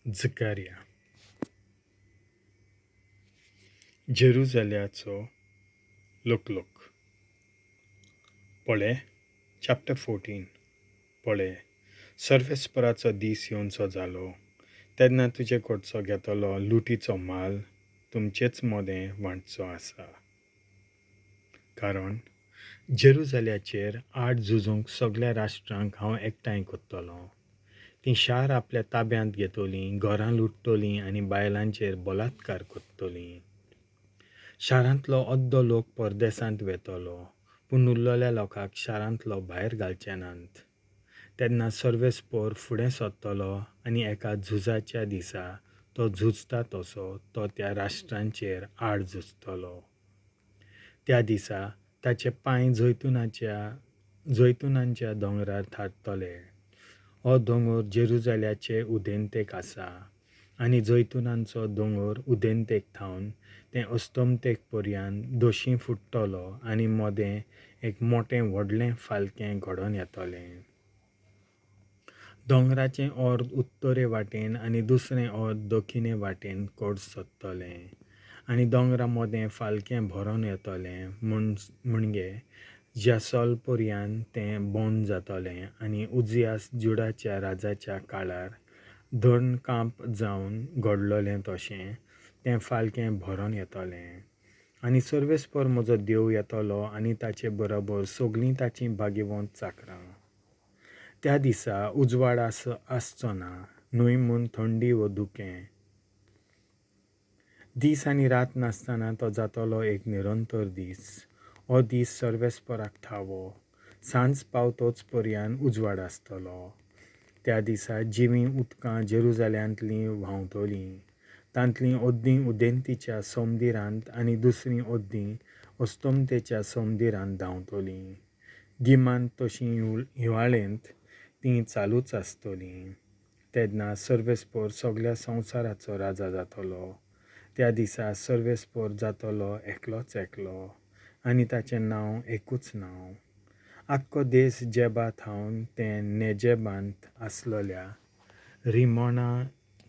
जकार्या. जेरुजाल्याचो लोकलोक. पळे, चॅप्टर 14. पळे, सर्वेस्पराचो दीस येवचो जालो, तेन्ना तुजे कडचो घेतलो लुटीचो माल तुमचेच मदें वांटचो आसा. कारण जेरुजाल्याचेर आड झुजूंक सगल्या राष्ट्रांक हांव एकठांय करतलों. तीं शार आपल्या ताब्यांत घेतलीं, घरां लुट्टलीं आनी बायलांचेर बलात्कार करतलीं. शारांतलो अद्दो लोक परदेसांत वेतलो, पूण उरलेल्या लोकांक शारांतलो भायर घालचे नात. तेन्ना सर्वेस्पोर फुडें सरतलो आनी एका झुजाच्या दिसा तो झुजता तसो तो त्या राष्ट्रांचेर आड झुजतलो. त्या दिसा ताचे पांय जैतुनांच्या दोंगरार थारतले. हो दोंगर जेरुजाल्याचे उदेंतेक आसा आनी जैतुनांचो दोंगर उदेंतेक थावन तें अस्तमतेक पर्यान दोशीं फुट्टलो आनी मदें एक मोटें व्हडलें फालकें घडोवन येतलें. दोंगराचें अर्द उत्तरे वाटेन आनी दुसरें अर्द दक्षिणे वाटेन कड सोदतलें आनी दोंगरा मदें फालकें भरोन येतलें. म्हणजे ज्यासोल पर्यान तें बंद जातलें आनी उजियास जुडाच्या राजाच्या काळार धर्णकांप जावन घडलोलें तशें तें फालकें भरोन येतलें. आनी सर्वेस्पर म्हजो देव येतलो आनी ताचे बरोबर सगलीं ताचीं भाग्यवंत चाकरां. त्या दिसा उजवाड आसचो ना, न्हय म्हूण थंडी वो धुकें. दीस आनी रात नासतना तो जातलो एक निरंतर दीस. हो दीस सर्वेस्पराक ठावो. सांज पावतोच पर्यान उजवाड आसतलो. त्या दिसा जिवीं उदकां जेरुजाल्यांतलीं व्हांवतलीं. तांतलीं अद्दीं उदेंतीच्या सोमदिरांत आनी दुसरीं अद्दीं अस्तमतेच्या सोमदिरांत धांवतलीं. गिमांत तशीं हिवाळेंत तीं चालूच आसतलीं. तेन्ना सर्वेस्पोर सगल्या संवसाराचो राजा जातलो. त्या दिसा सर्वेस्पोर जातलो एकलोच एकलो आनी ताचें नांव एकूच नांव. आख्खो देश जेबा थावन तें नेजेबांत आसलेल्या रिमोणा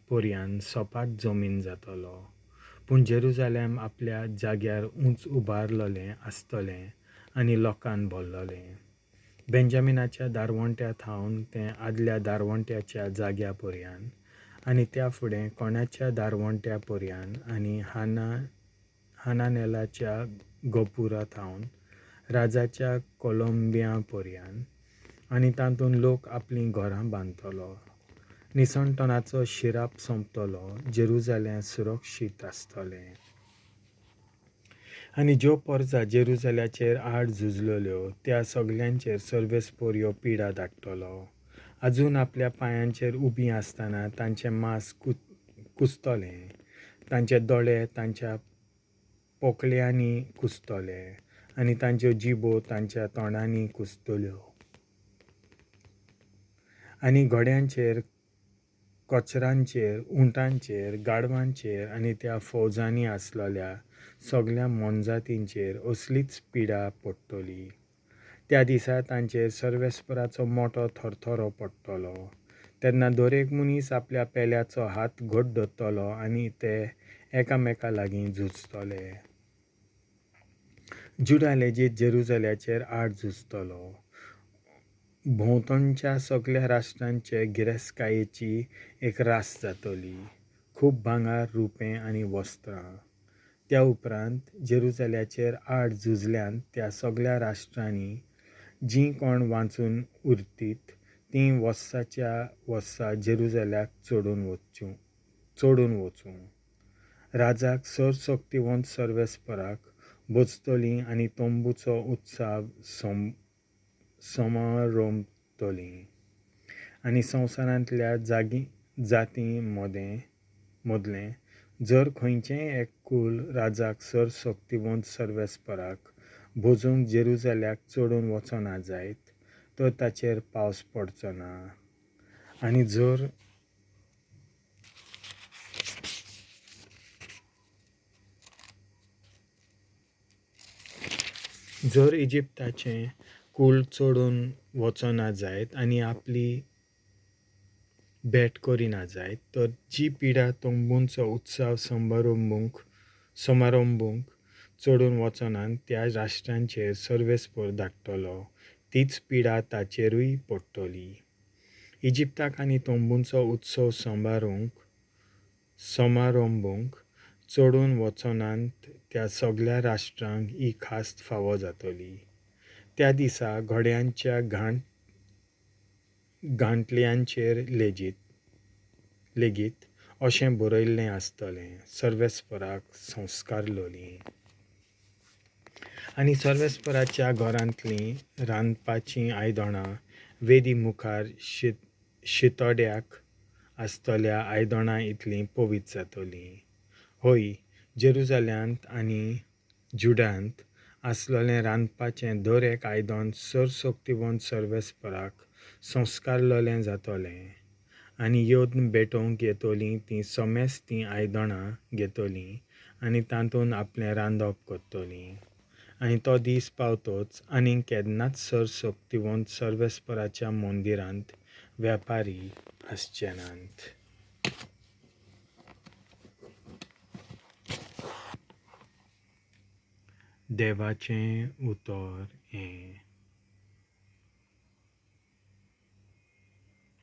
पर्यान सपाट जमीन जातलो. पूण जेरुजालेम आपल्या जाग्यार उंच उबारलेलें आसतलें आनी लोकान भरलेलें. बेंजामिनाच्या दारवंट्या थावन तें आदल्या दारवंट्याच्या जाग्या पर्यान आनी त्या फुडें कोणाच्या दारवंट्या पर्यान आनी हानानेलाच्या गोपुरा थावन राजाच्या कोलंबिया पर्यान आनी तातूंत लोक आपलीं घरां बांदतलो. निसणटनाचो शिराप सोंपतलो, जेरुजालें सुरक्षीत आसतलें. आनी ज्यो परजा जेरुजाल्याचेर आड झुजलेल्यो त्या सगल्यांचेर सर्वेस्पोर ह्यो पिडा धाडटलो. आजून आपल्या पांयांचेर उबीं आसतना तांचें मांस कुसतलें, तांचे दोळे तांच्या पोकळ्यांनी कुसतले आनी तांच्यो जिबो तांच्या तोंडांनी कुसतल्यो. आनी घोड्यांचेर, कचरांचेर, उंटांचेर, गाडवांचेर आनी त्या फौजांनी आसलेल्या सगल्या मोनजातींचेर असलीच पिडा पडटली. त्या दिसा तांचेर सर्वेस्पराचो मोटो थरथरो पडटलो. तेन्ना दरेक मनीस आपल्या पेल्याचो हात घट धरतलो आनी ते एकामेका लागीं झुजतले. जुडा लेगीत जेरुजाल्याचेर आड झुजतलो. भोंवतणच्या सगल्या राष्ट्रांचे गिरेस्तकायेची एक रास जातली, खूब भांगर, रुपें आनी वस्त्रां. त्या उपरांत जेरुजाल्याचेर आड झुजल्यांत त्या सगल्या राष्ट्रांनी जीं कोण वांचून उरतीत तीं वर्साच्या वर्सा जेरुजाल्याक चडून वचूं. राजाक सर्वशक्तिवंत सर्वेस्पराक भोजतलीं आनी तंबूचो उत्सव समारंभतलीं. आनी संवसारांतल्या जातीं मदलें जर खंयचेंय एक कूल राजाक सर्वशक्तिवंत सर्वेस्पराक भोजूंक जेरुजाल्याक चडून वचना जायत तर ताचेर पावस पडचो ना. आनी जर इजिप्ताचें कूळ चडून वचना जायत आनी आपली भेट करिना जायत तर जी पिडा तंबूंचो उत्सव समारंभूंक चडून वचनात त्या राष्ट्रांचेर सर्वेस्पर धाडटलो तीच पिडा ताचेरूय पडटली. इजिप्ताक आनी तंबूंचो उत्सव समारंभूंक चडून वचनात त्या सगल्या राष्ट्रांक ही खास्त फावो जातली. त्या दिसा घोड्यांच्या गांठल्यांचेर लेगीत अशें बरयल्लें आसतलें, सर्वेस्पराक संस्कारलोलीं. आनी सर्वेस्पराच्या घरांतलीं रांदपाचीं आयदनां वेदी मुखार शितोड्याक आसतल्या आयदनां इतलीं पवित्र जातलीं. हय, जेरुजाल्यांत आनी जुडांत आसलेलें रांदपाचें दर एक आयदन सरसक्तिवंत सर्वेस्पराक संस्कारलेलें जातलें. आनी येवन भेटोवंक येतलीं तीं समेस्त तीं आयदनां घेतलीं आनी तातूंत आपलें रांदप करतलीं. आनी तो दीस पावतोच आनीक केन्नाच सरसक्तिवंत सर्वेस्पराच्या मंदिरांत वेपारी आसचे नात. देवाचें उतर हें.